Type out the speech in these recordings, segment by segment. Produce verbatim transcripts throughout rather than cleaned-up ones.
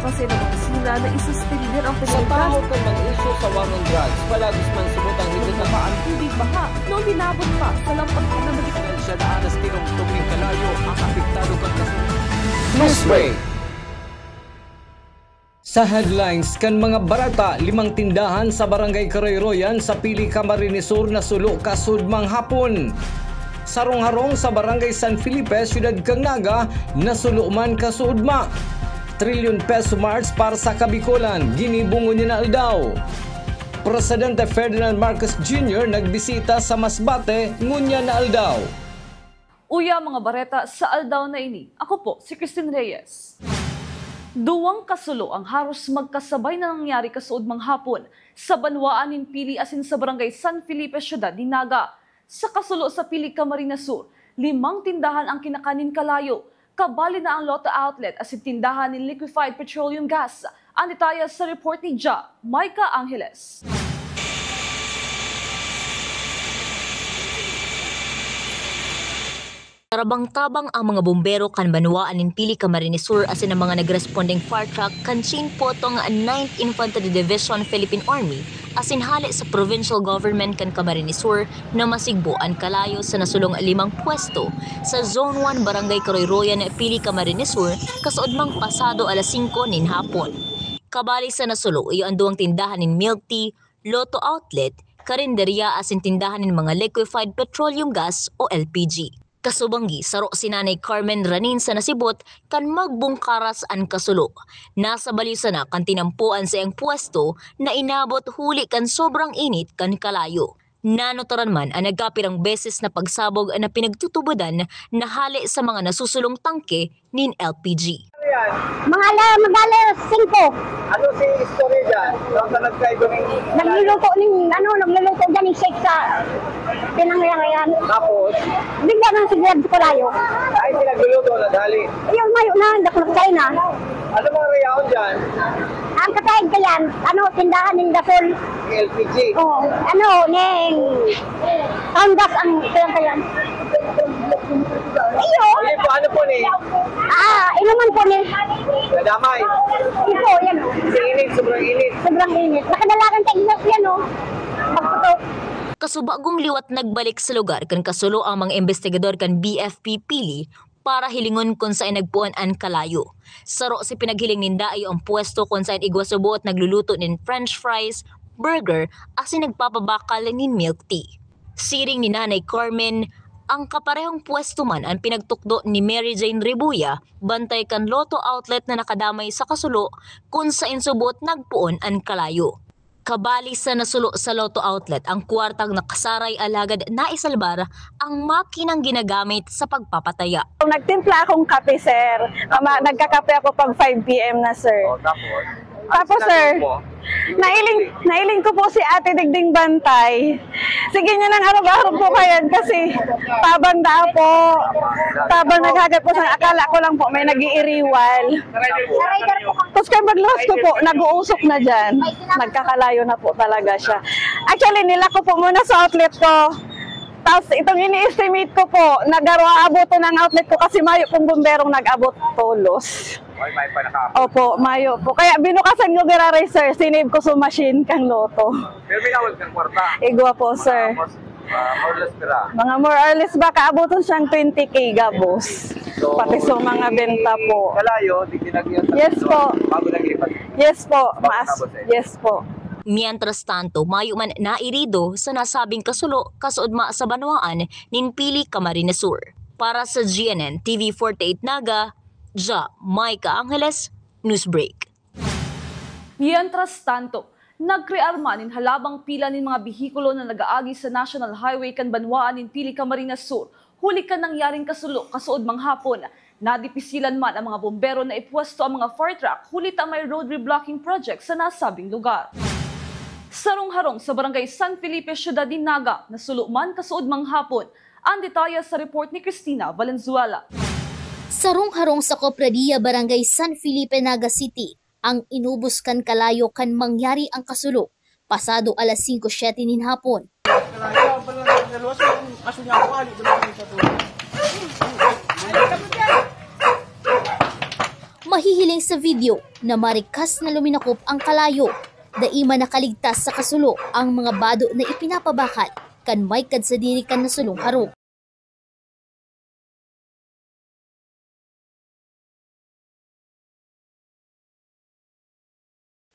Kasi naman sila na isuspender ang Sa penalidad. Tahaw kan mga isyu sa war on drugs, palagos man subot ang higit na Bumaba ang tubig baha na uminabot pa sa lampas na balik. Siya na alas tinong tubig kalayo ang apektado kan kasunod. Newsbreak. Sa headlines kan mga bareta, limang tindahan sa Barangay Karoyroyan sa Pili, Camarines Sur nasulo kasuodmang hapon. Sarong-harong sa Barangay San Felipe, Siyudad kan Naga, nasulo man kasuodma. Trilyon peso march para sa Kabikolan, ginibo ngunyan na aldaw. Presidente Ferdinand Marcos Junior nagbisita sa Masbate ngunyan na aldaw. Uya mga bareta sa aldaw na ini. Ako po si Christine Reyes. Duwang kasulo ang haros magkasabay na nangyari kasuodmang hapon sa banwaan nin Pili asin sa Barangay San Felipe, Siyudad nin Naga. Sa kasulo sa Pili, Camarines Sur, limang tindahan ang kinakan nin kalayo, kabali na ang Lotto Outlet asin tindahan nin liquefied petroleum gas. An detalye sa report ni Ja Micah Angeles. Tabang-tabang ang mga bombero kan banwaan nin Pili, Camarines Sur asin ang mga nagrespondeng fire truck kan Chin Potong Ninth Infantry Division Philippine Army asin hale sa provincial government kan Camarines Sur na masigbo an kalayo sa nasulong limang pwesto sa Zone one, Barangay Karoyroyan, Pili, Camarines Sur, kasuodmang pasado alas singko nin hapon. Kabali sa nasulo iyo an duwang tindahan nin milk tea, Lotto Outlet, karinderya asin tindahan nin mga liquefied petroleum gas o L P G. Kasubanggi, saro si Nanay Carmen Ranin sa nasibot kan magbungkaras an kasulo. Nasa balyo sana kan tinampoan sa iyang pwesto na inabot huli kan sobrang init kan kalayo. Nanotaran man an nagkapirang beses na pagsabog na pinagtutubodan na hale sa mga nasusulong tangke nin L P G. Mga ala-, mag-alas singko. Ano si istorya dyan? Saan ka nagkaiba ng Nagluluto ning, ano, nagluluto dyan yung shake sa pinangyayayan. Tapos? Bigla nang sigurado ko layo. Ay, sinagluluto, naghali. Ayun, mayo na, dakulak kayo na. Ano mga rayaon dyan? Ang kataig ka yan, ano, tindahan ng gasol. L P G. Oo, ano, ning, ang gas ang kaya kaya. Iyo. Ano po, ano po ni? Ah, inuman po ni. Nadamay. Ito, yan. Sa init, sobrang init. Sobrang init. Nakadalagan ka init yan, oh. Pagputok. Kasubagong liwat nagbalik sa lugar kan kasulo ang mga imbestigador kan B F P Pili para hilingon kun saen nagpoon an kalayo. Saro sa pinaghiling ninda iyo ang pwesto kun saen igwa suboot nagluluto nin french fries, burger, asin nagpapabakal nin milk tea. Siring ni Nanay Carmen, ang kaparehong pwesto man an pinagtukdo ni Mary Jane Ribuya, bantay kan Lotto Outlet na nakadamay sa kasulo kun saen suboot nagpoon an kalayo. Kabali sa nasulo sa Lotto Outlet ang kwartang nakasaray, alagad naisalbar ang makinang ginagamit sa pagpapataya. Nagtimpla akong kape, sir. Tama, nagkakape ako pag five P M na, sir. Oh, tapos? Tapos, Ano sir, sinabi mo? Nailing, nailing ko po si Ate Digding Bantay. Sige niya nang arog-arog po kayan kasi tabang daa po. Tabang naghagat po sa akala ko lang po may nag-iiriwal. Tapos kay magluwas ko po, nag-uusok na dyan. Nagkakalayo na po talaga siya. Actually, nila ko po muna sa outlet ko. Tapos itong ini-estimate ko po, nagaro aaboton ng outlet ko kasi mayo pong bomberong nag-abot tolos. Ay, may pa naka- Opo, mayo po. Kaya binukasan ko giraray, sir. Sinave ko sa machine kang Lotto. Pero may nawal kang kwarta. Igwa po, sir. Mga more, ah, more or less pira. Mga more or less ba, kaaboton siyang twenty K gabos. So, Pati sa mga di benta po. Kalayo, di kinagyan sa Yes pito. Po. Bago naglipat. Yes po, Bago maas. Tapos eh. Yes po. Mientras tanto, mayo man nairido sa nasabing kasulo, kasuodma sa banwaan nin Pili, Camarines Sur. Para sa G N N T V forty-eight Naga, Ja Micah Angeles, Newsbreak. Mientras tanto, nagkrear man nin halabang pila nin mga behikulo na nag-aagi sa National Highway kan banwaan nin Pili, Camarines Sur, huli kan nangyaring kasulo kasuodmang hapon. Nadipisilan man ang mga bombero na ipwesto ang mga fire truck huli ta may road reblocking project sa nasabing lugar. Sarong-harong sa Barangay San Felipe, Siyudad nin Naga, nasulo man kasuodmang hapon. Ang detalye sa report ni Christina Valenzuela. Sarong-harong sa Cofradia, Barangay San Felipe, Naga City, ang inubos kan kalayo kan mangyari ang kasulo, pasado alas singko siyete nin hapon. Hihiling sa video na marikas na luminakop ang kalayo. Dai man nakaligtas sa kasulo ang mga bado na ipinapabakal kan may kadsadiri kan nasulong harong.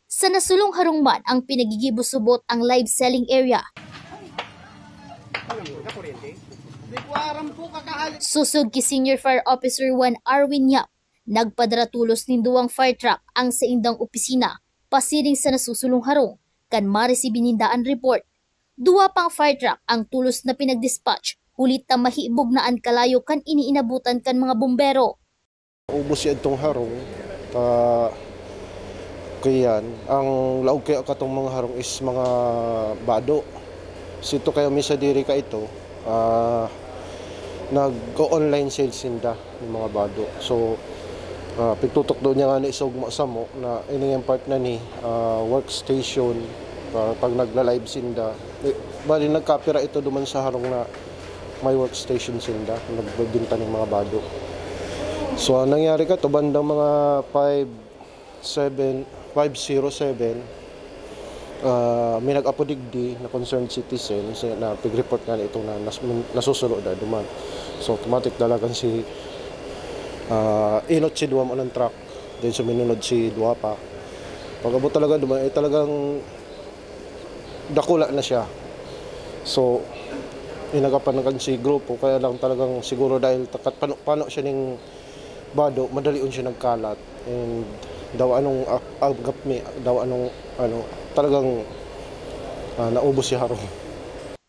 Sa nasulong harong man ang pinagigibo subot ang live selling area. Susog ki Senior Fire Officer one Arwin Yap, nagpadratulos nin duwang fire truck ang saindang opisina pasiring sa nasusulong harong kan maresibi ninda an report. Duwa pang fire truck ang tulos na pinag-dispatch huli ta mahibog na an kalayo kan iniinabutan kan mga bombero. Ubos siya itong harong, ta, kaya ang laog kaya katong mga harong is mga bado. Sito kaya misa diri ka ito, ah, nag-o-online sales sinda ng mga bado. So, ah, pigtutukdo niya nga na isugma samo na ini yung part na ni, ah, workstation, ah, pag nagla-live sinda. Eh, bali, nagkapira ito duman sa harong na may workstation sinda, nagbebenta ng mga bado. So, ang nangyari ka to, bandang mga five seven, five zero seven, ah, may nag-apo digdi na concerned citizen, si, na pig-report nga na itong na, nas-, nasusulo na duman. So, automatic dalagan si, ah, inot si duwa man ang truck, then suminunod si duwa pa. Pag-abot talaga duman, eh, talagang dakula na siya. So, inagapan na kan si grupo, kaya lang talagang siguro dahil takat pano-pano siya ning bado, madalion siya nagkalat. And daw anong ag-, agap mi, daw anong ano, talagang, ah, naubos si harong.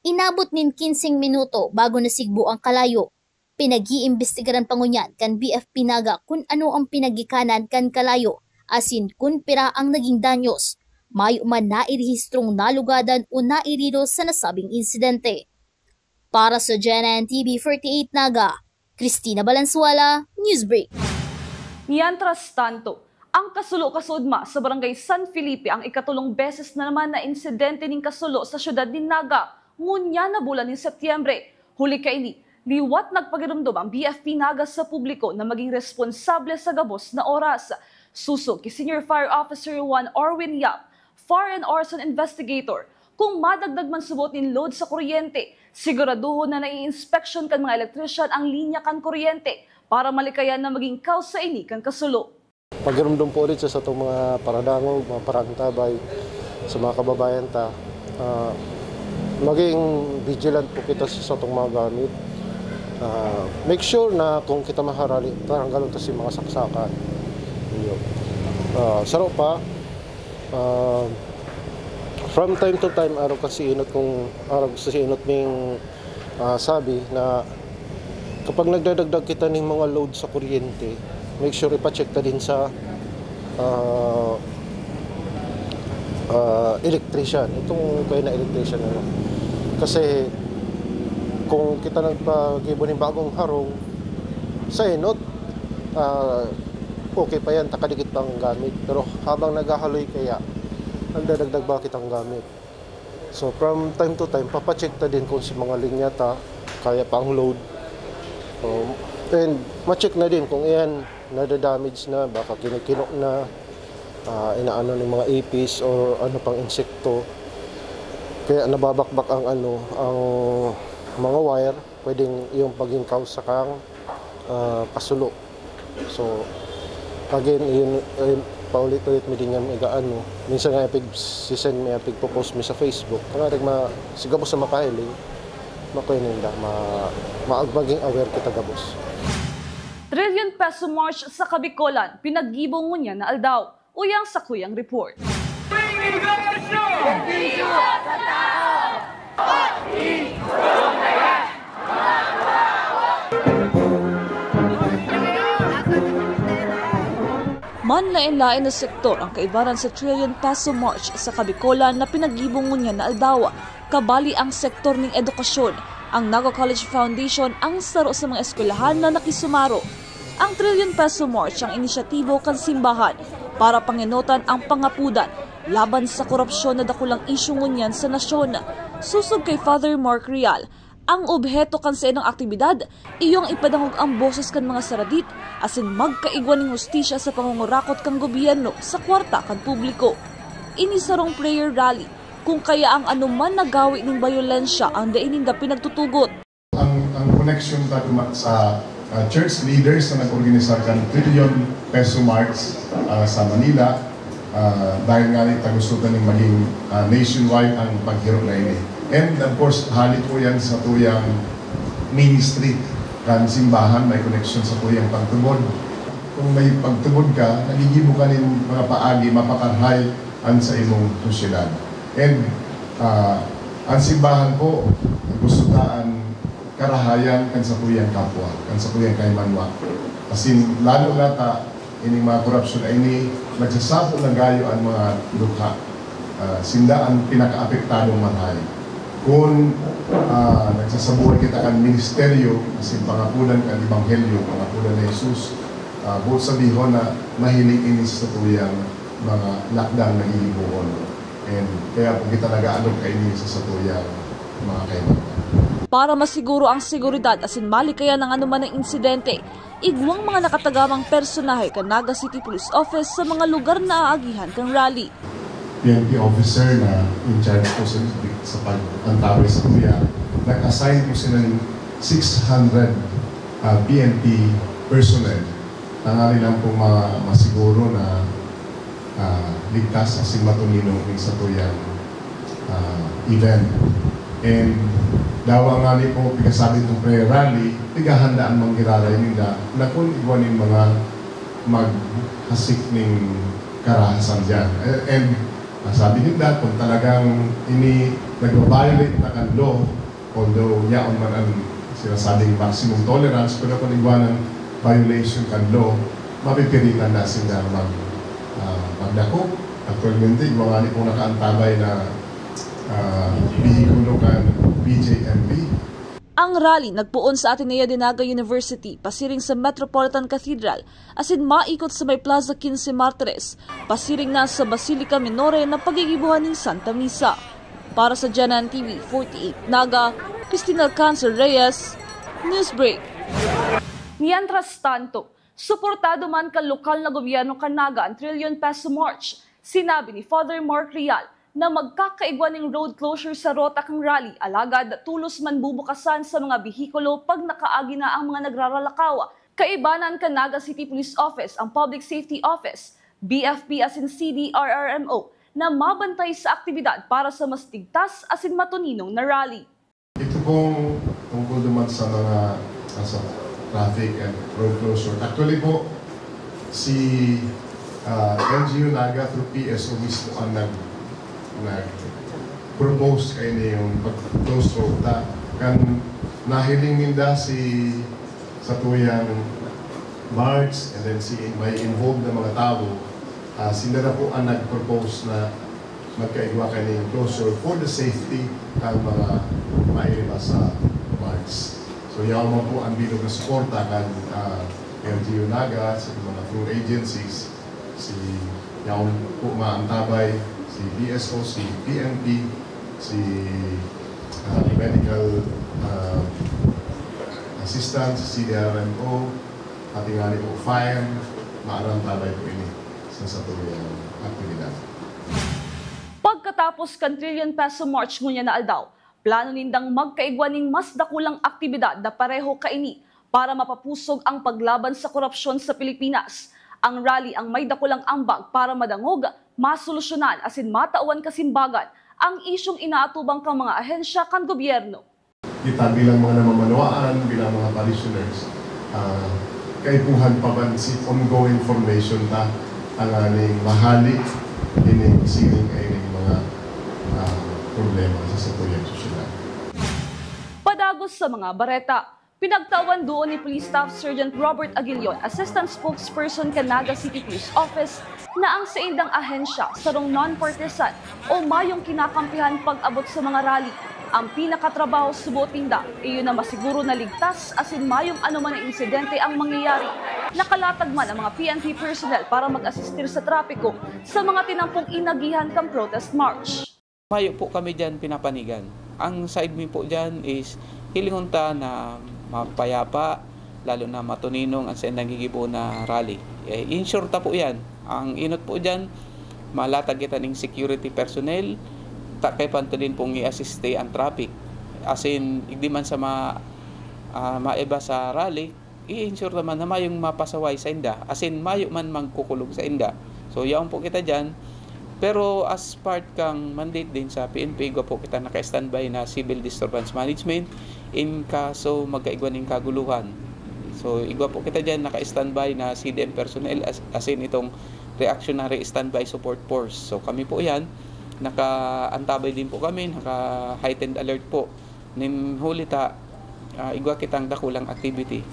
Inabot nin kinseng minuto bago nasigbo ang kalayo. Pinag-iimbestigaran pa ngunyan kan B F P Naga kun ano ang pinagikanan kan kalayo, asin kun pira ang naging danyos. Mayo man nairehistrong nalugadan o nairido sa nasabing insidente. Para sa G N N T V forty-eight Naga, Christina Balansuela, Newsbreak. Mientras tanto, ang kasulo-kasudma sa Barangay San Felipe ang ikatulong beses na naman na insidente nin kasulo sa siyudad nin Naga, ngunyan na bulan nin Setyembre. Huli kaini, liwat nagpagiromdom ang B F P Naga sa publiko na maging responsable sa gabos na oras. Susog ki Senior Fire Officer one Orwin Yap, Fire and Arson Investigator, kung madagdag man subot nin load sa kuryente, siguraduhon na nai-inspeksyon kan mga elektrisyan ang linya kan kuryente para malikayan na maging kawsa ini kan kasulo. Pagiromdom po ulit sa satong mga paradangog, mga paraantabay, sa mga kababayan ta, ah, maging vigilant po kita sa satong mga gamit. Ah, make sure na kung kita maharali, tanggalon ta si mga saksakan. Iyo. Ah, saro pa, ah, from time to time, arog kasi inot kung arog sa inot ning, ah, sabi na kapag nagdadagdag kita ning mga load sa kuryente, make sure ipa-check ta din sa, ah, ah, electrician. Itong kaya na electrician, ano. Kasi kung kita nagpagibo ning bagong harong, sa inot, ah, okay pa yan, takadikit pa ang gamit. Pero habang naghahaloy kaya, nagdadagdag ba kitang gamit? So, from time to time, papacheck ta din kung si mga linya ta, kaya pa ang load. Um, and ma-check na din kung iyan nadadamage na, baka kinikino na, ah, inaano ng mga ipis or ano pang insekto. Kaya nababakbak ang ano, ang mga wire, pwedeng yung paging cause sa kang, ah, pasulo. So, again, yun, eh, paulit-ulit mi din yan, iga-ano. Minsan nga, pig-sisend mi, pig-post mi sa Facebook. Kaya nagma-, siguro sa makahiling, makuha ninda, ma-, ma-, maging aware kita gabos. Trillion Peso March sa Kabikolan, pinaggibo ngunyan na aldaw. Uyang sakuyang report. Manlaen-laen na sektor ang kaibaran sa Trillion Peso March sa Kabikolan na pinaggibo ngunyan na aldaw. Kabali ang sektor ning edukasyon, ang Naga College Foundation ang saro sa mga eskwelahan na nakisumaro. Ang Trillion Peso March ang inisyatibo kan simbahan para pangenotan ang pangapudan laban sa korupsyon na dakulang isyu ngunyan sa nasyon. Susog kay Father Mark Real, Ang obheto kan saindang aktibidad iyo ang ipadangog ang boses kan mga saradit asin magkaigwa nin hustisya sa pangungurakot kan gobyerno sa kwarta kan publiko. Ini sarong prayer rally, kun kaya ang anoman na gawi nin bayolensya an dai ninda pinagtutugot. Ang, ang koneksyon ta duman sa, ah, church leaders na nag-organisa kan Trillion Peso March, ah, sa Manila, ah, dahil nga ni ta gusto ta ning maging, ah, nationwide ang paghiro na ini. And of course, hali po yan sa tuyang ministry kan simbahan, may koneksyon sa tuyang pagtubod. Kung may pagtubod ka, nagigibo ka nin mga paagi, mapakarahay an sa imong sosyedad. And, ah, ang simbahan po, gusto ta an karahayan kan satuyang kapwa, kan satuyang kaimanwa. Asin lalo na ta, ining mga korupsyon na ini, nagsasabo na gayo an mga dukha. Ah, sinda an pinakaapektadong marahay. Kun, ah, nagsasabuhay kita kan ministeryo, asin pangapodan kan ebanghelyo, pangapodan ni Jesus, ah, boot sabihon na mahiling ini sa satuyang mga lakdang na gigibohon. And kaya po kita nag-aalok kaini sa satuyang mga kaimaman. Para masiguro ang seguridad asin malikayan ang anoman na insidente, igwang mga nakatagamang personahe kan Naga City Police Office sa mga lugar na aagihan kan rally. P N P officer na in charge po sa, sa pag-antabay sa kuya, nag-assign po sila ng six hundred, ah, P N P personnel. Tanganing lang po ma-, masiguro na, ah, ligtas asin matuninong ning satuyang, ah, event. And dawa ngani po, pigkasabi itong prayer rally, pighahandaan man giraray ninda na kun igwa nin mga maghasik ning karahasan diyan. And, and sabi ninda, kung talagang ini nagba-violate na kan law, although yaon man ang sinasabing maximum tolerance, pero kung igwa nin violation kan law, mapipiritan na sinda mag, ah, magdakop. Aktualmente, igwa ngani pong nakaantabay na, ah, behikulo kan P J M P. Ang rally nagpoon sa Ateneo de Naga University, pasiring sa Metropolitan Cathedral, asin maikot sa may Plaza Quince Martires, pasiring na sa Basilica Minore na pagigibohan nin Santa Misa. Para sa Janan T V forty-eight Naga, Christina Alcanzar Reyes, Newsbreak. Mientras tanto, suportado man kan lokal na gobyerno kan Naga ang Trillion Peso March. Sinabi ni Father Mark Real na magkakaigwa ning road closure sa rota kan rally, alagad tolos man bubukasan sa mga behikulo pag nakaagi na ang mga nagraralakaw. Kaibanan kan Naga City Police Office, ang Public Safety Office, B F P asin C D R R M O na mabantay sa aktibidad para sa mas ligtas asin matuninong na rally. Ito pong tungkol naman sa mga, ah, sa traffic and road closure. Actually po, si, ah, L G U Naga through P S O mismo ang nag-, nag-propose kaini yung pag-close road ta. Kan nahiling ninda si satuyang march and then si may involved na mga tao, ah, sila na po ang nag-propose na magkaigwa kaini yung closure for the safety kan mga mairiba sa march. So, yaon man po ang bilog na suporta kan, ah, L G U Naga, sa mga through agencies, si yaon po maantabay, si P S O, si P N P, si, ah, medical, ah, assistance, si C D R M O, pati ngani po fire, maaantabay po ini sa satuyang aktibidad. Pagkatapos kan Trillion Peso March ngunyan na aldaw, plano nindang magkaigwa nin mas dakulang aktibidad na pareho kaini para mapapusog ang paglaban sa korupsyon sa Pilipinas. Ang rally ang may dakulang ambag para madangog, masolusyonan asin matawan kasimbagan ang isyung inaatubang kan mga ahensya kan gobyerno. Kita bilang mga namamanwaan, bilang mga parishioners, ah, kaipuhan pa man si ongoing formation ta tanganing mahali ining siring kaining mga, ah, problema sa satuyang sosyedad. Padagos sa mga bareta, pinagtawan duon ni Police Staff Sergeant Robert Aguilion, Assistant Spokesperson kan Naga City Police Office, na ang saindang ahensya sarong non-partisan o mayong kinakampihan pag-abot sa mga rally. Ang pinakatrabaho suboot ninda iyo na masiguro na ligtas asin mayong anoman na insidente ang mangyayari. Nakalatag man ang mga P N P personnel para mag-asistir sa trapiko sa mga tinampong inagihan kan protest march. Mayo po kami diyan pinapanigan. Ang side mi po diyan is Hilingon ta na mapayapa, lalo na matuninong ang saindang gigibo na rally. Eh, ensure ta po yan. Ang inot po dyan, malatag kita ning security personnel, ta kaipuhan ta din pong i-assist ang traffic. As in, igdi man sa ma-, ah, maiba sa rally, i-ensure naman na mayong mapasaway sa inda, as in, mayo man magkukulog sa inda. So, yaon po kita dyan. Pero as part kang mandate din sa P N P, igwa po kita naka-standby na civil disturbance management in kaso magkaigwa ning kaguluhan. So, igwa po kita dyan naka-standby na C D M personnel, as, as in itong reactionary standby support force. So, kami po yan, nakaantabay din po kami, naka-heightened alert po. Nin huli ta, ah, igwa kitang dakulang activity.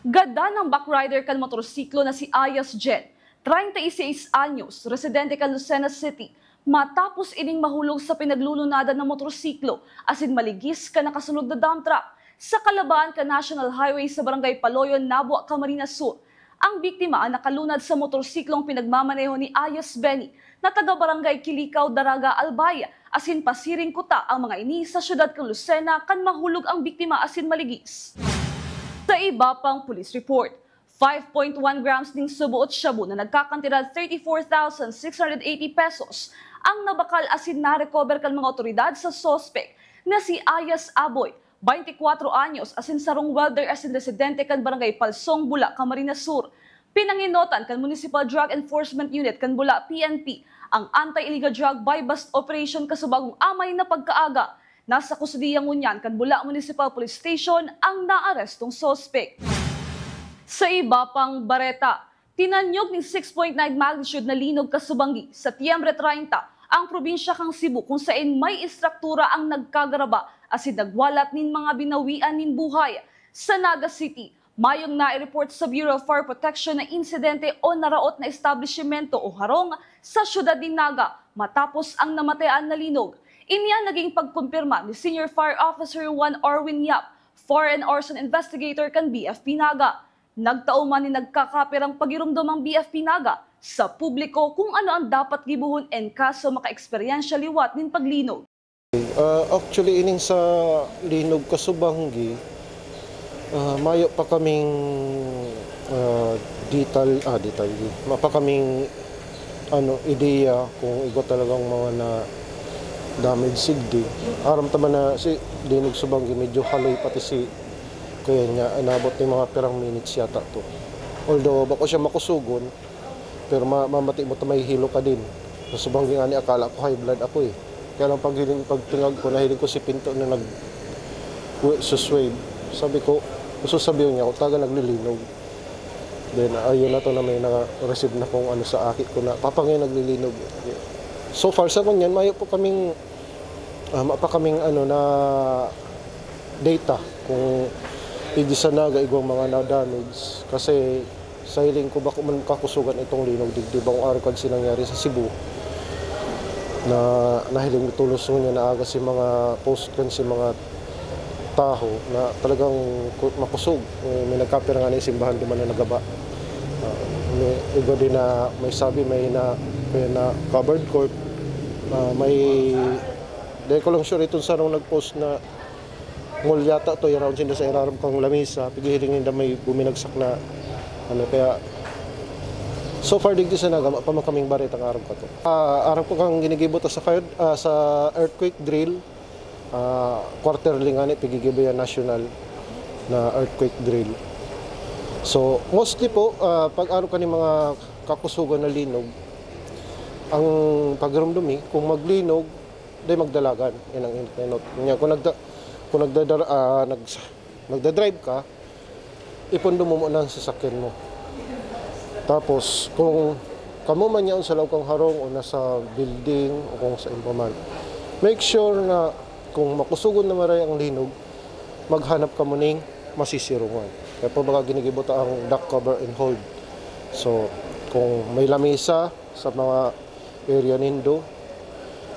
Gadan ang backrider kan motorsiklo na si Ayas Jen, treinta y seis anyos, residente kan Lucena City, matapos ining mahulog sa pinaglulunadan na motorsiklo asin maligis kan nakasunod na dump truck sa kalabaan kan National Highway sa Barangay Paloyon, Nabua, Camarines Sur. Ang biktima ang nakalunad sa motorsiklong pinagmamaneho ni Ayas Benny na taga Barangay Kilikao, Daraga, Albay, asin pasiring kuta ang mga ini sa siyudad kan Lucena kan mahulog ang biktima asin maligis. Sa iba pang police report, five point one grams nin suboot shabu na nagkakantidad thirty-four thousand six hundred eighty pesos ang nabakal asin na-recover kan mga otoridad sa suspek na si Ayas Aboy, twenty-four anyos, asin sarong welder asin residente kan Barangay Palsong, Bula, Camarines Sur. Pinangenotan kan Municipal Drug Enforcement Unit kan Bula P N P ang anti-illegal drug buy-bust operation kasubang amay na pagkaaga. Nasa kustodiya ngunyan kan Bula Municipal Police Station ang naarestong suspek. Sa iba pang bareta, tinanyog nin six point nine magnitude na linog kasubanggi, Setyembre treinta, ang probinsya kan Cebu, kung saen may estruktura ang nagkagaraba asin nagwalat nin mga binawian nin buhay. Sa Naga City, mayong nai-report sa Bureau of Fire Protection na insidente o naraot na establisimento o harong sa siyudad nin Naga matapos ang namatayan na linog. Ini an naging pagkumpirma ni Senior Fire Officer one Orwin Yap, Fire and Arson Investigator kan B F P Naga. Nagtao man nin nagkakapirang pagiromdom ang B F P Naga sa publiko kung ano ang dapat gibohon en kaso makaeksperyensya liwat nin paglinog. Ah, actually, ining sa linog kasubanggi, ah, mayo pa kaming, ah, detal-, ah, detalye. Mapa kaming, ano, ideya kung igwa talagang mga na damage sigdi. Aram ta man na si linog subanggi, medyo haloy pati si, kaya niya, inabot ni mga pirang minutes yata to. Although, bako siya makusugon, pero ma-, mamati mo ta may hilo ka din. Sa subanggi nga ni, akala ko high blood ako eh. Kaya lang pag hiling, pagtingag ko, nahiling ko si Pinto na nag-, wi-, suswave. Sabi ko, gusto sabihin niya, ako taga naglilinog. Then, ayun na to na may na-receive na kung ano sa aki ko na, "Papa, ngayon naglilinog." So far, sa kanyan, mayo po kaming, ah, mapa kaming ano na data kung igdi sa Naga, igwang mga na-damage. Kasi sa hiling ko, bako man kakusugan itong linog digdi, bako arog kag si nangyari sa Cebu na nahiling mi tolos ngunyan na aga si mga post kan si mga taho na talagang ku-, makusog. Eh, may nagkapira nga na simbahan duman na nagaba. Ah, may iba din na may sabi, may na, may na covered court. Ah, may, di ko lang sure itong sarong nag-post na mall yata to, around sinda sa irarom kang lamesa, pighihiling ninda may buminagsak na ano, kaya so far digdi sa Naga, mapa man kaming bareta nga aram ko to. Ah, aram ko kang ginigibo ta sa fire, ah, sa earthquake drill, ah, quarterly nga ni, pigigibo yan national na earthquake drill. So, mostly po, ah, pag aram ka ni mga kakusugan na linog, ang pagramdam eh, kung maglinog, di magdalagan. Yan ang inot na inot. Kung, kung, nagda, kung nagdadara, ah, nag, nagdadrive ka, ipondo mo muna ang sasakyan mo. Tapos, kung kamo man yaon sa laog kang harong o nasa building o kung sa pa man, make sure na kung makusugon na maray ang linog, maghanap kamo ning masisirungan. Kaya po baga ginigibo ta ang duck cover and hold. So, kung may lamesa sa mga area nindo,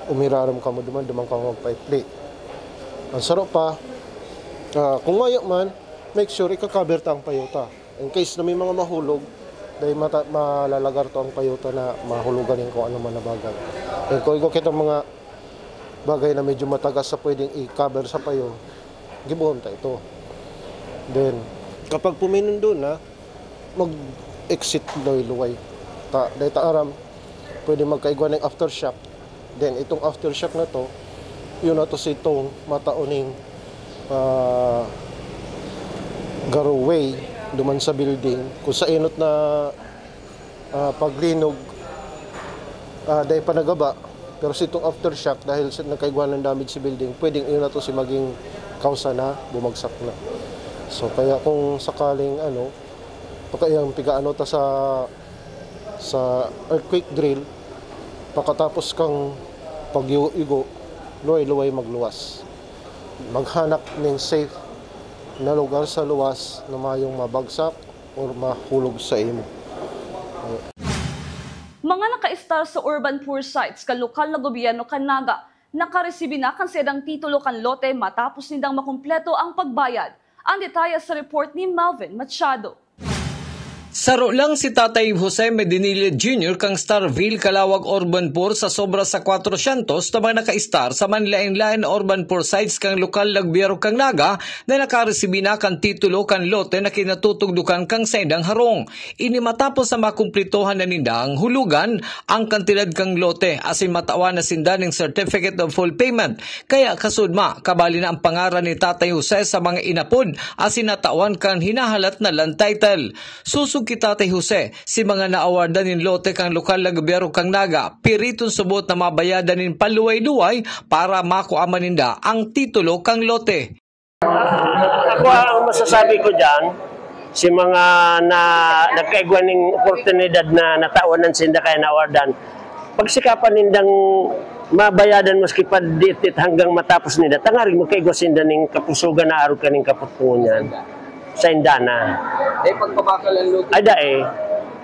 umirarom kamo duman, duman kamo magpaipli. Ang saro pa, ah, kung mayo man, make sure ika-cover ta ang payo ta. In case na may mga mahulog, dahil mata-, malalagar to ang payo ta na mahulogan nin kung ano man na bagay. And kung ikaw kita mga bagay na medyo matagas sa pwedeng i-cover sa payo, Gibohon ta ito. Then, kapag puminundo na, mag-exit luway-luway. Ta, dahil ta aram, pwede magkaigwa ng aftershock. Then, itong aftershock na to, yun na to si itong mataon ning, ah, garo way duman sa building. Kung sa inot na, ah, paglinog, ah, dahil pa nagaba, pero si itong aftershock, dahil sa nagkaigwa ng damage si building, pwedeng yun na to si maging kausa na bumagsak na. So, kaya kung sakaling, ano, pagka yung pigaano ta sa, sa earthquake drill, pagkatapos kang pag-igo, luway-luway magluwas. Maghanap ning safe na lugar sa luwas na mayong mabagsak or mahulog sa imo. Mga nakaistar sa urban poor sites kan lokal na gobyerno kan Naga, nakaresibi na kan saindang titulo kan lote matapos nindang makumpleto ang pagbayad. Ang detalye sa report ni Melvin Machado. Saro lang si Tatay Jose Medinilla Junior kan Starville, Calauag Urban Poor sa sobra sa kwatrosyentos na mga nakaistar sa manlaen-laen na urban poor sites kan lokal na gobyerno kan Naga na nakaresibi na kan titulo kan lote na kinatutugdokan kan saindang harong. Ini matapos na makumplitohan na ninda ang hulugan, ang kantidad kan lote asin matawan na sinda nin Certificate of Full Payment. Kaya kasudma, kabali na ang pangaran ni Tatay Jose sa mga inapod asin natawan kan hinahalat na land title. Sosog ki Tatay Jose, si mga naawardan nin lote kan lokal na gobyerno kan Naga, piriton subot na mabayadan nin paluway-luway para makua man ninda ang titulo kan lote. Ako, ang masasabi ko diyan, si mga na nagkaigwa ning oportunidad na natawan sinda kaya naawardan, pagsikapan nindang mabayadan maski pa ditit hanggang matapos ninda, tangarig magkaigwa sinda ning kapusugan na arog kaning kaputpungan sa indana. Eh, pagpabakal ang luto. Ay, dai.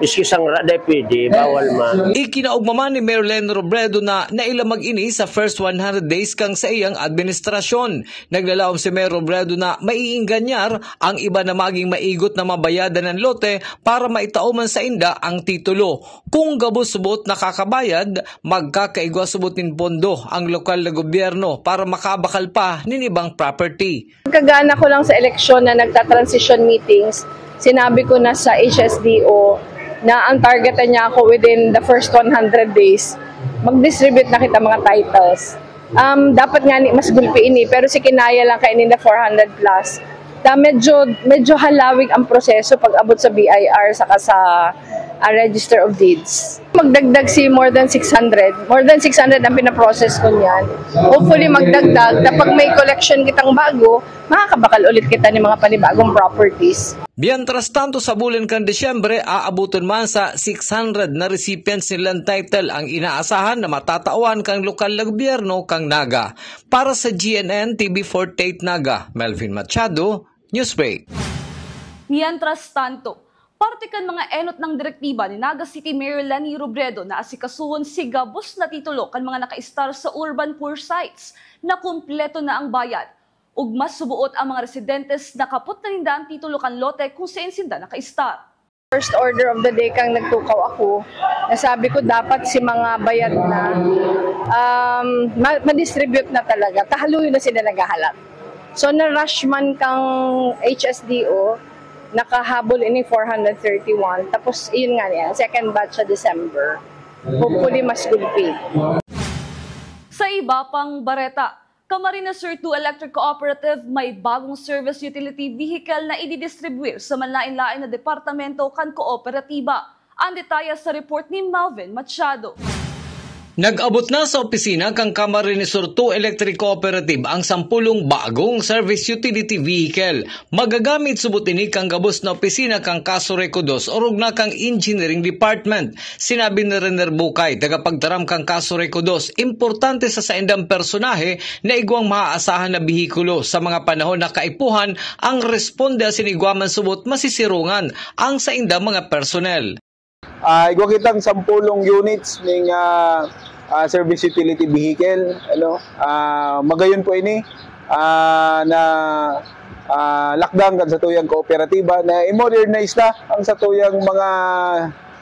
Iski sangra, dai pwede. Bawal man. Ikinaugma man ni Mayor Leni Robredo na nailamag ini sa first one hundred days kan saiyang administrasyon. Naglalaom si Mayor Robredo na maiingganyar ang iba na maging maigot na mabayadan ng lote para maitao man sa inda ang titulo. Kung gabos subot nakakabayad, magkakaigwa subot nin pondo ang lokal na gobyerno para makabakal pa nin ibang property. Kagana ko lang sa eleksyon na nagta-transition meetings, sinabi ko na sa H S D O na ang target niya ako within the first one hundred days, mag-distribute na kita mga titles. Um, dapat nga ni mas gulpi ini, pero si kinaya lang kayo ninda four hundred plus. Da medyo, medyo halawig ang proseso pag abot sa B I R saka sa uh, Register of Deeds. Magdagdag si more than six hundred. More than six hundred ang pinaprocess ko niyan. Hopefully magdagdag na pag may collection kitang bago, makakabakal ulit kita ng mga panibagong properties. Mientras tanto, sa bulan kan Disyembre, aaboton man sa six hundred na recipients ni land title ang inaasahan na matatawan kan lokal na gobyerno kan Naga. Para sa G N N T V forty-eight Naga, Melvin Machado, Newsbreak. Mientras tanto, parte kan mga enot ng direktiba ni Naga City Mayor Leni Robredo na asikasuhon si gabos na titulo kan mga nakaistar sa urban poor sites na kumpleto na ang bayad. Ugma subuot ang mga residentes na kapot na ninda ang titulo kan lote kung sain sinda nakaistar. First order of the day kang nagtukaw ako, nasabi ko dapat si mga bayad na um, ma- ma-distribute na talaga. Kahaluyo na sila naghahalat. So na-rush man kang H S D O, nakahabol ini four hundred thirty-one. Tapos, iyon nga niya, second batch sa December. Hopefully, mas gulpi. Sa iba pang bareta, Camarines Sur two Electric Cooperative may bagong service utility vehicle na ididistribwir sa manlain-lain na departamento kan kooperatiba. Ang detalye sa report ni Melvin Machado. Nag-abot na sa opisina kan Camarines Sur two Electric Cooperative ang sampulong bagong service utility vehicle. Magagamit subot ini kan gabos na opisina kan Caso Recodos orog na kan Engineering Department. Sinabi ni Rener Bukay, tagapagtaram kan Caso Recodos, importante sa saindang personahe na igwang maaasahan na behikulo sa mga panahon na kaipuhan ang responde asin igwa man subot masisirungan ang saindang mga personel. Ah, igwa kitang sampulong units ning ah, ah, service utility vehicle, ano. Ah, magayon po ini ah, na ah, lakdang kan satuyang kooperatiba na i-modernize na ang satuyang mga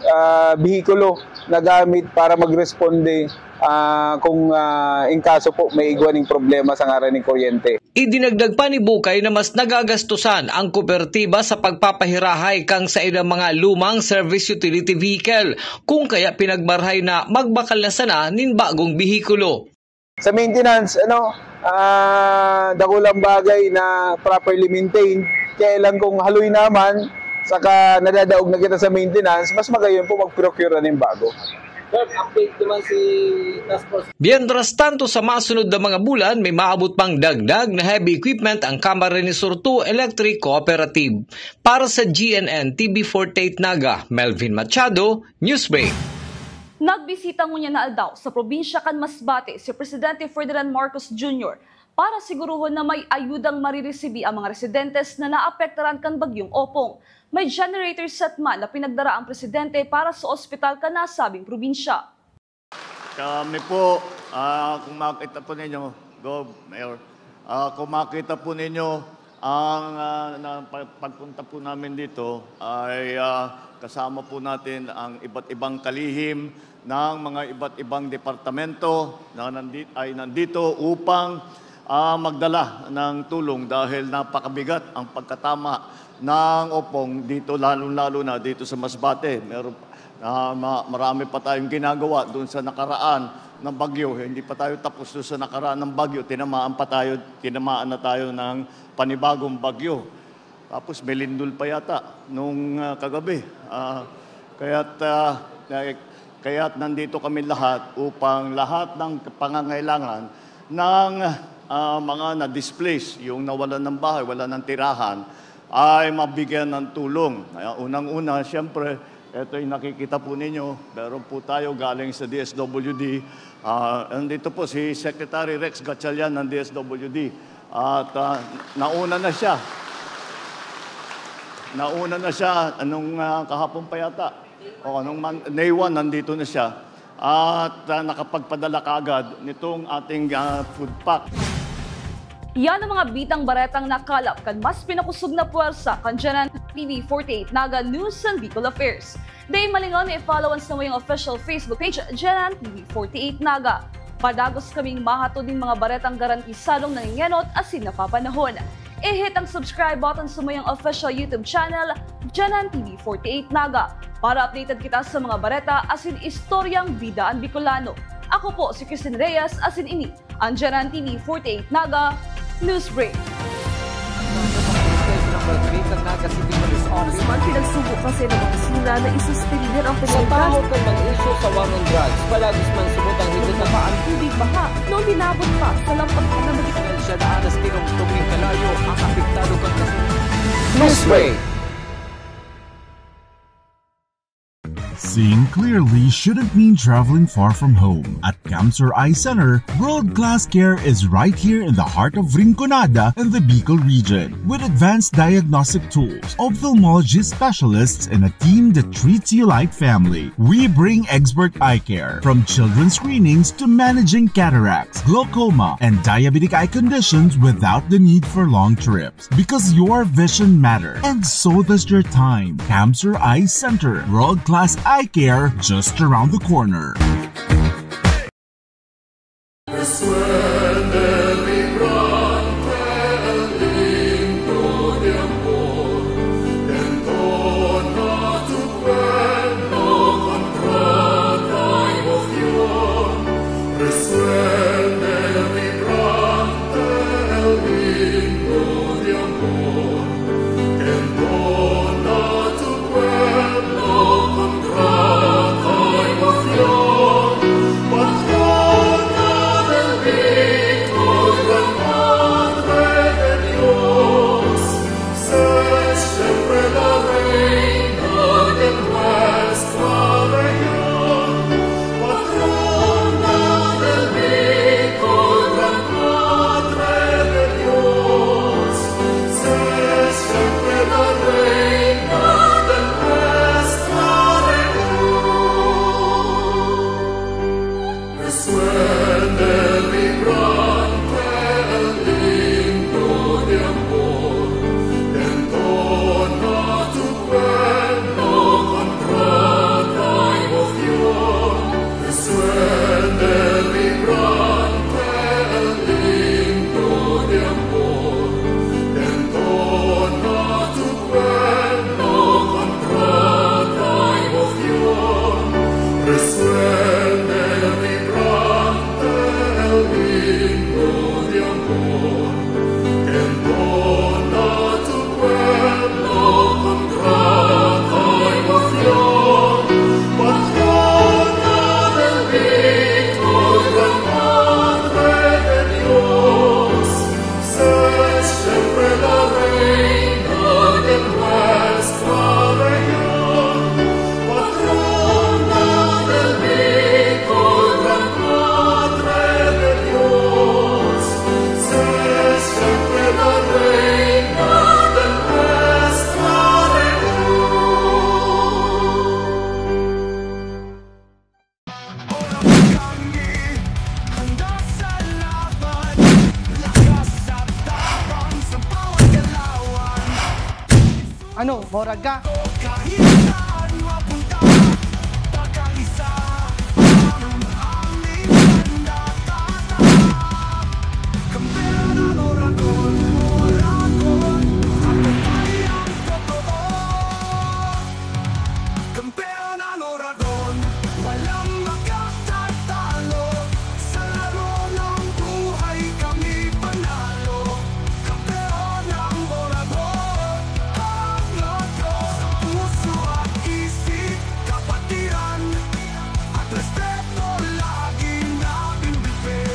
ah, behikulo na gamit para magresponde ah, kung ah, in kaso po may igwa ning problema sa ngaran ng kuryente. Idinagdag pa ni Bukay na mas nagagastusan ang kooperatiba sa pagpapahirahay kan saindang mga lumang service utility vehicle, kung kaya pinagmarahay na magbakal na sana nin bagong behikulo. Sa maintenance, ano, ah, dakulang bagay na properly maintained. Kaya lang kung haloy naman, saka nadadaog na kita sa maintenance, mas magayon po mag-procure na nin bago. Sir, update naman si Task Force. Mientras tanto, sa masunod na mga bulan, may maabot pang dagdag na heavy equipment ang Camarines Sur two Electric Cooperative. Para sa G N N T V forty-eight Naga, Melvin Machado, Newsbreak. Nagbisita ngunyan na aldaw sa probinsya kan Masbate si Presidente Ferdinand Marcos Junior para siguruhon na may ayudang mariresibi ang mga residentes na naapektaran kan Bagyong Opong. May generator set man na pinagdara ang presidente para sa ospital kan nasabing probinsya. Kami po, ah, kung makita po ninyo, Gov, Mayor, ah, kung makita po ninyo, ang, ah, na, pag-, pagpunta po namin dito ay, ah, kasama po natin ang iba't ibang kalihim ng mga iba't ibang departamento na nandi-, ay nandito upang, ah, magdala ng tulong dahil napakabigat ang pagkatama ng Opong dito, lalong-lalo na dito sa Masbate. Meron, ah, ma-, marami pa tayong ginagawa doon sa nakaraan ng bagyo. Hindi pa tayo tapos doon sa nakaraan ng bagyo. Tinamaan pa tayo, tinamaan na tayo ng panibagong bagyo. Tapos may lindol pa yata nung, ah, kagabi. Ah, kaya't, ah, eh, kaya't nandito kami lahat upang lahat ng pangangailangan ng, ah, mga na-displace, yung nawalan ng bahay, wala ng tirahan, ay mabigyan ng tulong. Kaya unang-una, siyempre, ito yung nakikita po ninyo, meron po tayo galing sa D S W D. Ah, nandito po si Secretary Rex Gatchalian ng D S W D. At, ah, nauna na siya. Nauna na siya, anong, ah, kahapon pa yata? O, anong man-, Day one, nandito na siya. At, ah, nakapagpadala kaagad nitong ating, ah, food pack. Yan ang mga bitang baretang nakalap kan mas pinakusog na puwersa kan G N N T V forty-eight Naga News and Bicol Affairs. Dai malingaw na i-follow an samuyang official Facebook page, G N N T V forty-eight Naga. Padagos kaming mahatod nin mga baretang garantisadong nangengenot asin napapanahon. I-hit ang subscribe button sa samuyang official YouTube channel, G N N T V forty-eight Naga, para updated kita sa mga bareta asin istoryang bida an Bicolano. Ako po si Christine Reyes, asin ini ang G N N T V forty-eight Naga News Break. Ng Barangay Naga City Police Office. Guzman, pinagsubo kasi ng opisina na isuspender ang Sa komunidad. Tahaw kan mag-issue sa war on drugs, palagis man subot ang higit na Bumaba ang tubig baha noong binabot pa sa lampag na magiging Siya na alas tinungtong nin kalayo ang apektado kan kaso. Newsbreak. Seeing clearly shouldn't mean traveling far from home. At Camsur Eye Center, world-class care is right here in the heart of Rinconada and the Bicol region. With advanced diagnostic tools, ophthalmology specialists, and a team that treats you like family, we bring expert eye care. From children's screenings to managing cataracts, glaucoma, and diabetic eye conditions without the need for long trips. Because your vision matters, and so does your time. Camsur Eye Center, world-class eye care just around the corner. Moraga. Kampeon ang Oragon, Oragon, tagumpay ang totoo. Kampeon ang Oragon, walang makatatalo. Sa laro ng buhay kami panalo. Kampeon ang Oragon, ang Oragon. Sa puso at isip, kapatiran at respeto laging nabibigay.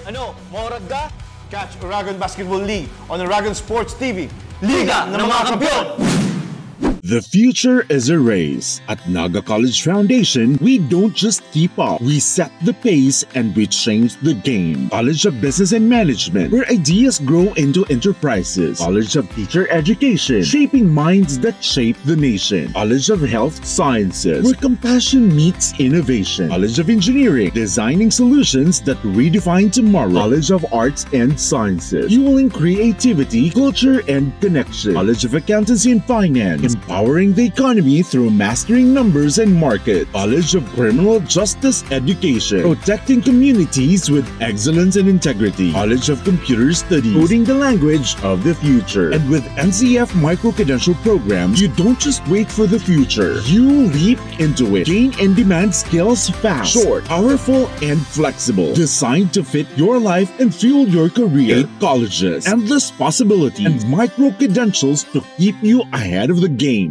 Ano, maurag ka? Catch Oragon Basketball League on Oragon Sports T V. Liga ng mga Kampeon! The future is a race. At Naga College Foundation, we don't just keep up. We set the pace and we change the game. College of Business and Management, where ideas grow into enterprises. College of Teacher Education, shaping minds that shape the nation. College of Health Sciences, where compassion meets innovation. College of Engineering, designing solutions that redefine tomorrow. College of Arts and Sciences, fueling creativity, culture, and connection. College of Accountancy and Finance, empowering the economy through mastering numbers and market. College of Criminal Justice Education, protecting communities with excellence and integrity. College of Computer Studies, coding the language of the future. And with N C F micro-credential programs, you don't just wait for the future. You leap into it. Gain in-demand skills fast, short, powerful, and flexible. Designed to fit your life and fuel your career. Eight colleges, endless possibilities, and micro-credentials to keep you ahead of the game.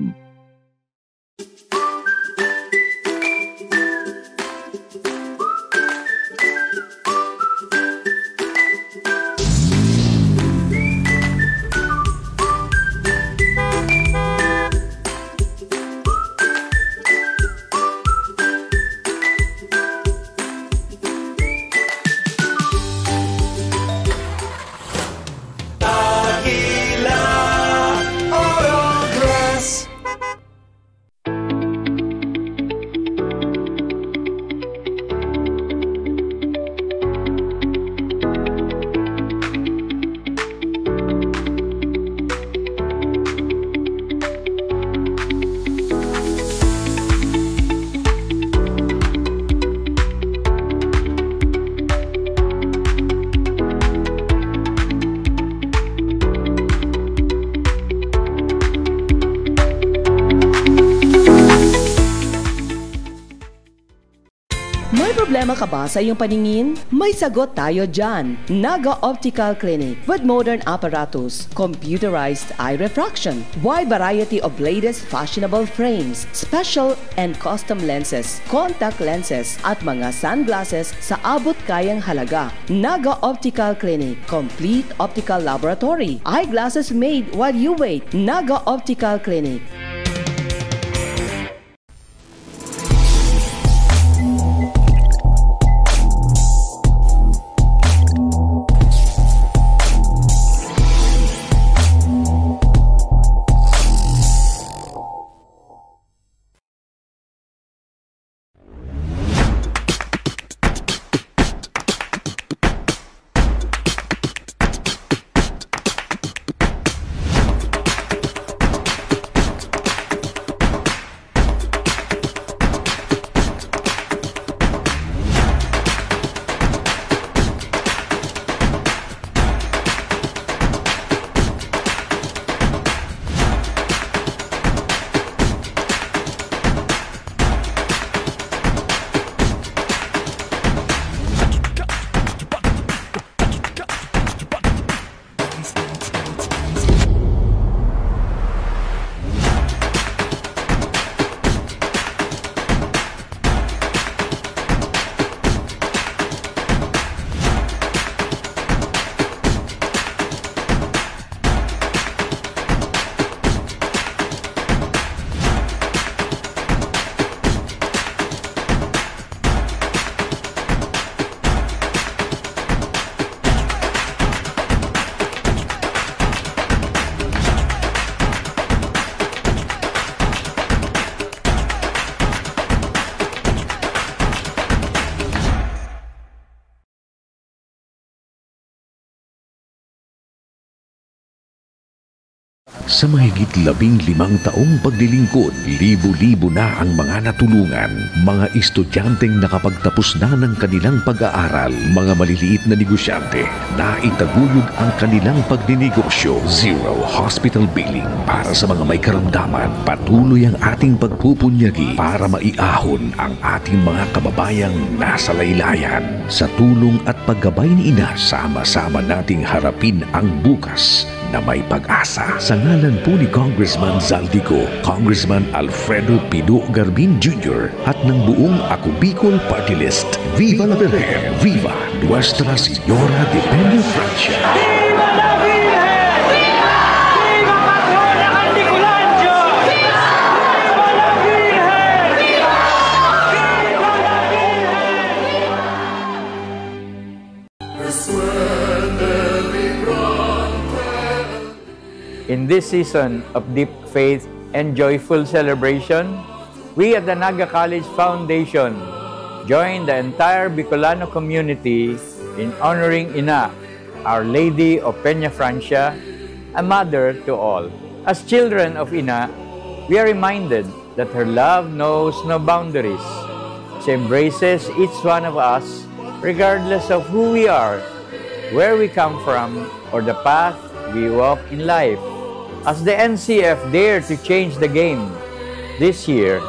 May problema ka ba sa iyong paningin? May sagot tayo dyan! Naga Optical Clinic with modern apparatus, computerized eye refraction, wide variety of latest fashionable frames, special and custom lenses, contact lenses, at mga sunglasses sa abot kayang halaga. Naga Optical Clinic, complete optical laboratory, eyeglasses made while you wait. Naga Optical Clinic. Sa mahigit labing limang taong paglilingkod, libo-libo na ang mga natulungan, mga estudyanteng nakapagtapos na ng kanilang pag-aaral, mga maliliit na negosyante, naitaguyod ang kanilang pagninegosyo. Zero hospital billing para sa mga may karamdaman. Patuloy ang ating pagpupunyagi para maiahon ang ating mga kababayang nasa laylayan. Sa tulong at paggabay ni Ina, sama-sama nating harapin ang bukas na may pag-asa. Sa ngalan po ni Congressman Zaldy Co, Congressman Alfredo Pido Garbin Junior at ng buong Ako Bicol Party List, Viva la Virgen! Viva Nuestra Señora de Peña Francia! Viva la Virgen! Viva Patrona Candiculandia! Viva la Virgen! Viva la Virgen! In this season of deep faith and joyful celebration, we at the Naga College Foundation join the entire Bicolano community in honoring Ina, Our Lady of Peña Francia, a mother to all. As children of Ina, we are reminded that her love knows no boundaries. She embraces each one of us regardless of who we are, where we come from, or the path we walk in life. As the N C F dare to change the game this year,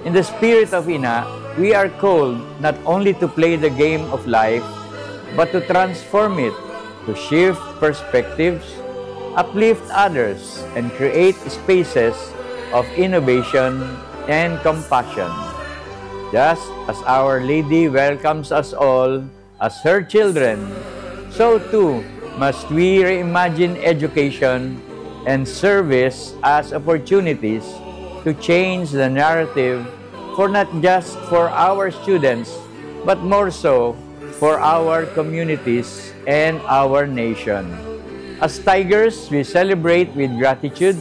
in the spirit of Ina, we are called not only to play the game of life, but to transform it, to shift perspectives, uplift others, and create spaces of innovation and compassion. Just as Our Lady welcomes us all as her children, so too must we reimagine education and service as opportunities to change the narrative for not just for our students, but more so for our communities and our nation. As Tigers, we celebrate with gratitude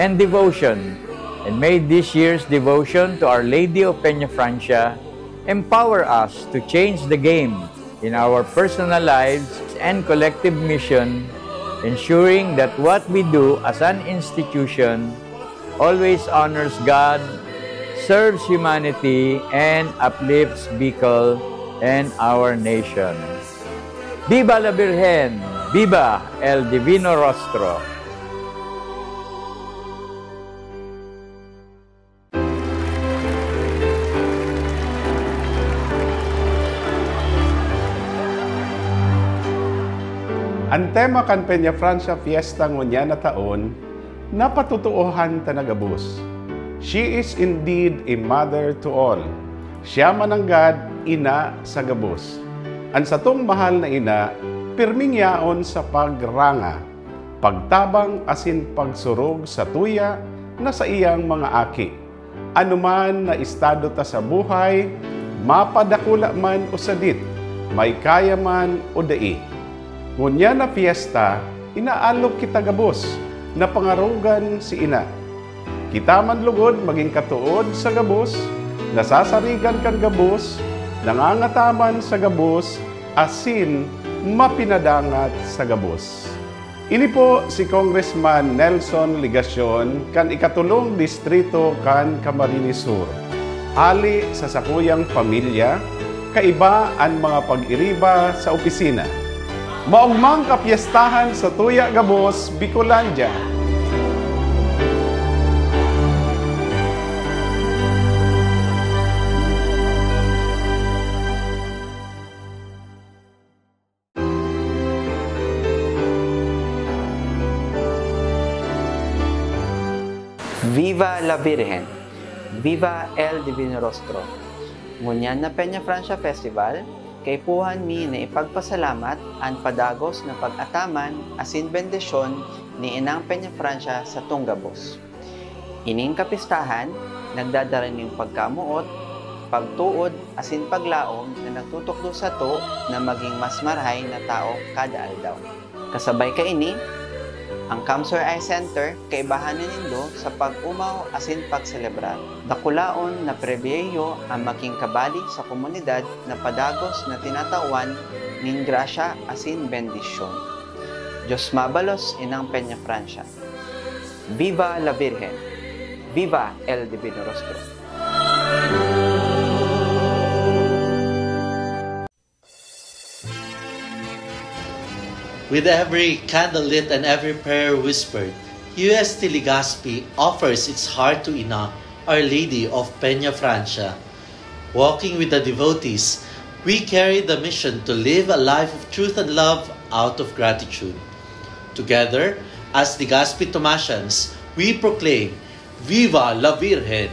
and devotion, and may this year's devotion to Our Lady of Peña Francia empower us to change the game in our personal lives and collective mission, ensuring that what we do as an institution always honors God, serves humanity, and uplifts Bicol and our nation. Viva la Virgen! Viva El Divino Rostro! An tema kan Peña Francia Fiesta ngunyan na taon, napatotoohan ta na gabos. She is indeed a mother to all. Siya mananggad ina sa gabos. An satong mahal na ina, pirming yaon sa pagranga, pagtabang asin pagsurog sa tuya na saiyang mga aki. Anoman na estado ta sa buhay, mapadakula man o sadit, may kaya man o dai. Ngunyan na fiesta, inaalok kita gabos na pangarogan si ina. Kita man lugod magin katood sa gabos, nasasarigan kan gabos, nangangataman sa gabos, asin mapinadangat sa gabos. Ini po si Congressman Nelson Legacion kan ikatolong distrito kan Camarines Sur. Hali sa sakuyang pamilya, kaiba an mga pag-iriba sa opisina. Maogmang kapyestahan sa Tuya Gabos, Bicolandia! Viva la Virgen! Viva El Divino Rostro! Ngunyan na Peña Francia Festival, kaipuhan mi na ipagpasalamat an padagos na pag-ataman asin bendisyon ni Inang Peña Francia sa tunggabos. Ining kapistahan nagdadara nin pagkamoot, pagtuod, asin paglaom na nagtutukdo sato na magin mas marahay na tawo kada aldaw. Kasabay kaini, ang Kamsoy Eye Center kaibahan na nindo sa pag-omaw asin pagselebrar. Dakulaon na pribilehiyo ang magin kabali sa komunidad na padagos na tinatawan nin grasya asin bendisyon. Diyos mabalos, Inang Peña Francia. Viva la Virgen! Viva el Divino Rostro! With every candle lit and every prayer whispered, U S T Legazpi offers its heart to Ina, Our Lady of Peña Francia. Walking with the devotees, we carry the mission to live a life of truth and love out of gratitude. Together, as Legazpi Tomasians, we proclaim, Viva la Virgen!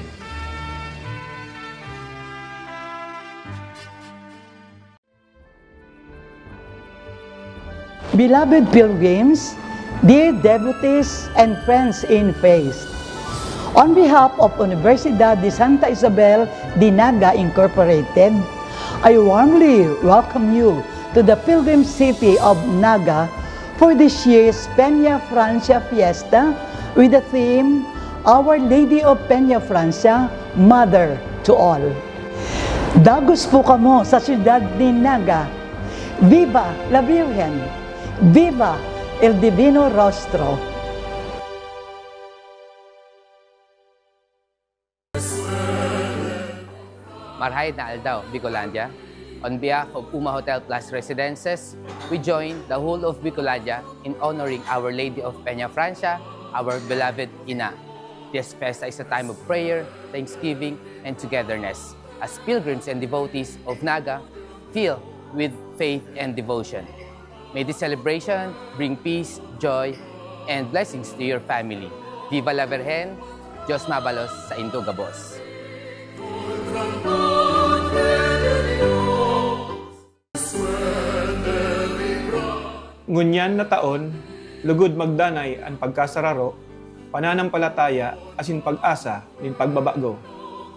Beloved pilgrims, dear devotees, and friends in faith, on behalf of Universidad de Santa Isabel de Naga Incorporated, I warmly welcome you to the pilgrim city of Naga for this year's Peña Francia Fiesta with the theme, Our Lady of Peña Francia, Mother to All. Dagos po kamo sa siyudad ni Naga. Viva la Virgen! Viva el Divino Rostro! Marhay na aldaw, Bicolandia! On behalf of Uma Hotel Plus Residences, we join the whole of Bicolandia in honoring Our Lady of Peña Francia, our beloved Ina. This fiesta is a time of prayer, thanksgiving, and togetherness as pilgrims and devotees of Naga filled with faith and devotion. May this celebration bring peace, joy, and blessings to your family. Viva la Virgen! Diyos mabalos saindo gabos! Ngunyan na taon, lugod magdanay an pagkasararo, pananampalataya asin pag-asa nin pagbabago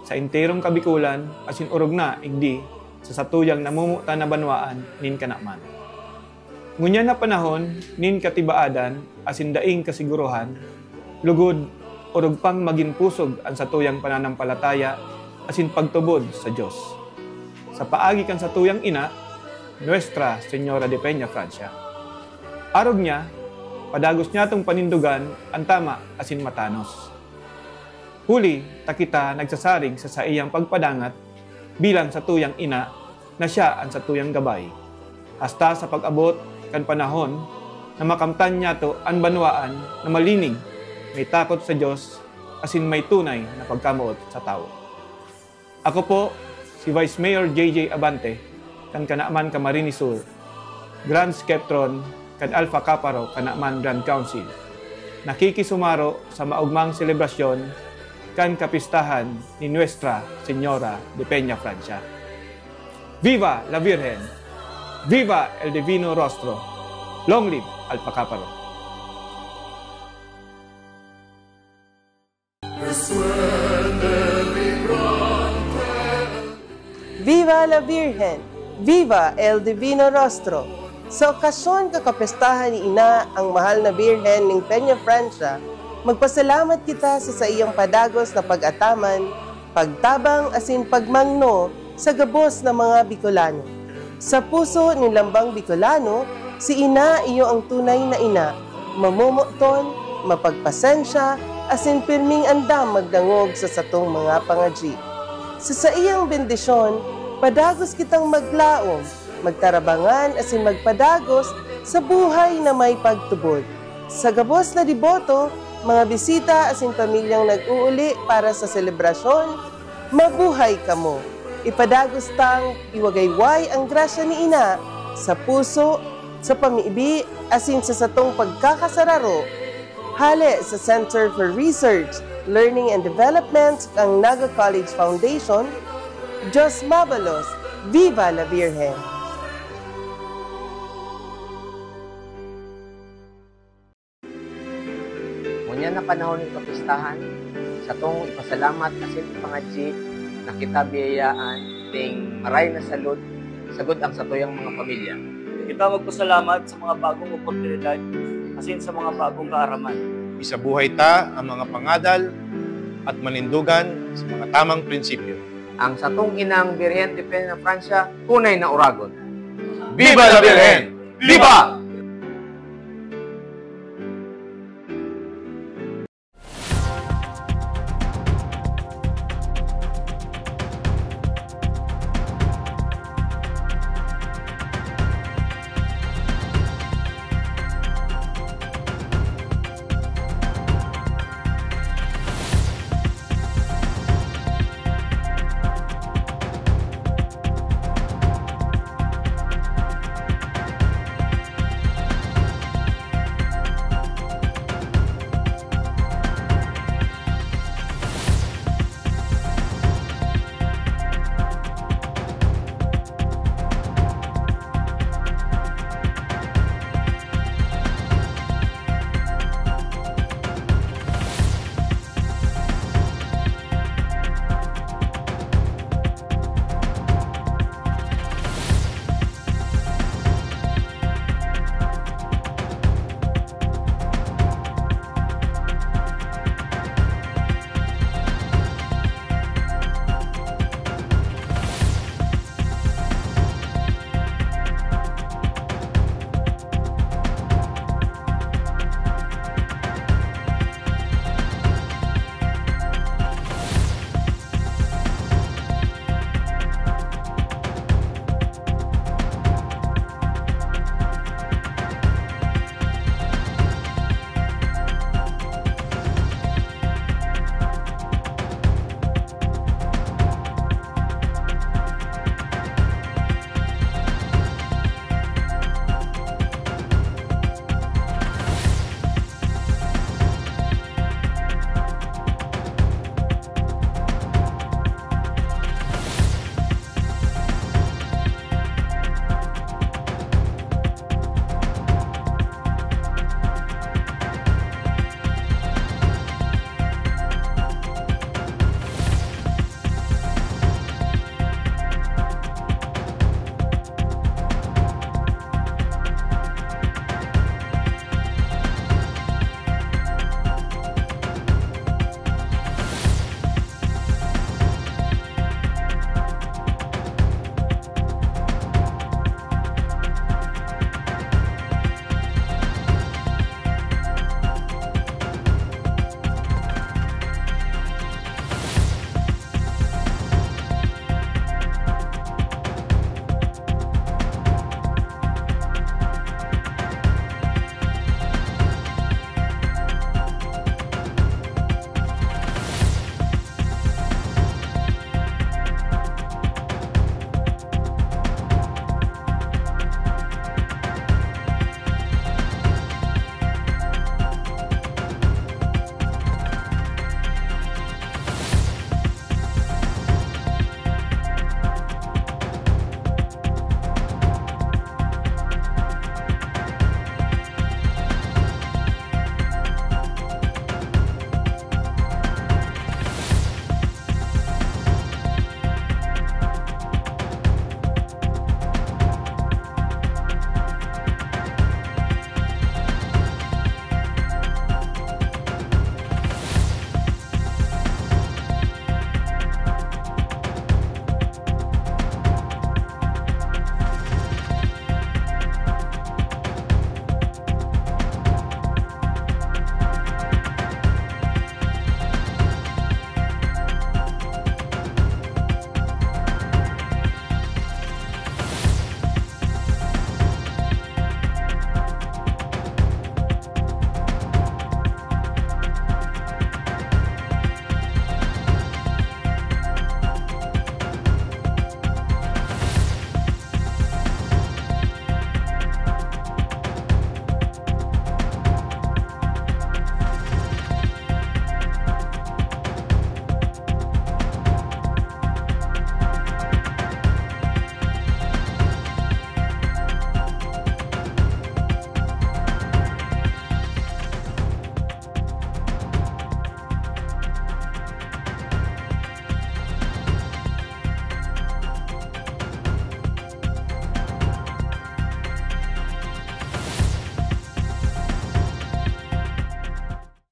sa enterong Kabikolan asin orog na igdi sa satuyang namomotan na banwaan nin kanaman. Ngunyan na panahon nin katibaadan asin daing kasigurohan, lugod, orog pang magin pusog an satuyang pananampalataya asin pagtubod sa Dios. Sa paagi kan satuyang ina, Nuestra Señora de Peña Francia. Arog niya, padagos niyatong panindogan an tama asin matanos. Huli ta kita nagsasarig sa saiyang pagpadangat bilang satuyang ina na siya an satuyang gabay. Hasta sa pag-abot kan panahon na makamtan niyato an banwaan na malinig, may takot sa Dios, asin may tunay na pagkamoot sa tawo. Ako po si Vice Mayor J J Abante, kan Kanaman Camarines Sur, Grand Sceptron kan Alpha Kappa Rho Kanaman Grand Council, nakikisumaro sa maogmang selebrasyon kan kapistahan ni Nuestra Señora de Peña Francia. Viva la Virgen! Viva el Divino Rostro! Long live Alpha Kappa Rho! Viva la Virgen! Viva el Divino Rostro! Sa okasyon kakapestahan ni Ina ang mahal na Birhen ning Peña Francia, magpasalamat kita sa saiyang padagos na pag-ataman, pagtabang asin pagmangno sa gabos na mga Bicolano. Sa puso nin lambang Bicolano, si Ina iyo ang tunay na ina, mamomoton, mapagpasensya, asin pirming andam magdangog sa satong mga pangadyi. Sa saiyang bendisyon, padagos kitang maglaom, magtarabangan asin magpadagos sa buhay na may pagtubod. Sa gabos na deboto, mga bisita asin pamilyang nag-uuli para sa selebrasyon, mabuhay kamo! Ipadagos tang iwagayway ang grasya ni Ina sa puso, sa pamibi, asin sa satong pagkakasararo. Hale sa Center for Research, Learning and Development kan Naga College Foundation, Diyos mabalos! Viva la Virgen! Ngunyan na panahon nin kapistahan, satong ipasalamat asin ipangadyi na kita biyayaan ning maray na salud sagud ang satuyang mga pamilya. Kita magpasalamat sa mga bagong oportunidad asin sa mga bagong kaaraman. Isabuhay ta ang mga pangadal at manindogan sa mga tamang prinsipyo. Ang satong inang Birhen de Peña Francia tunay na uragon. Viva la Virgen! Viva!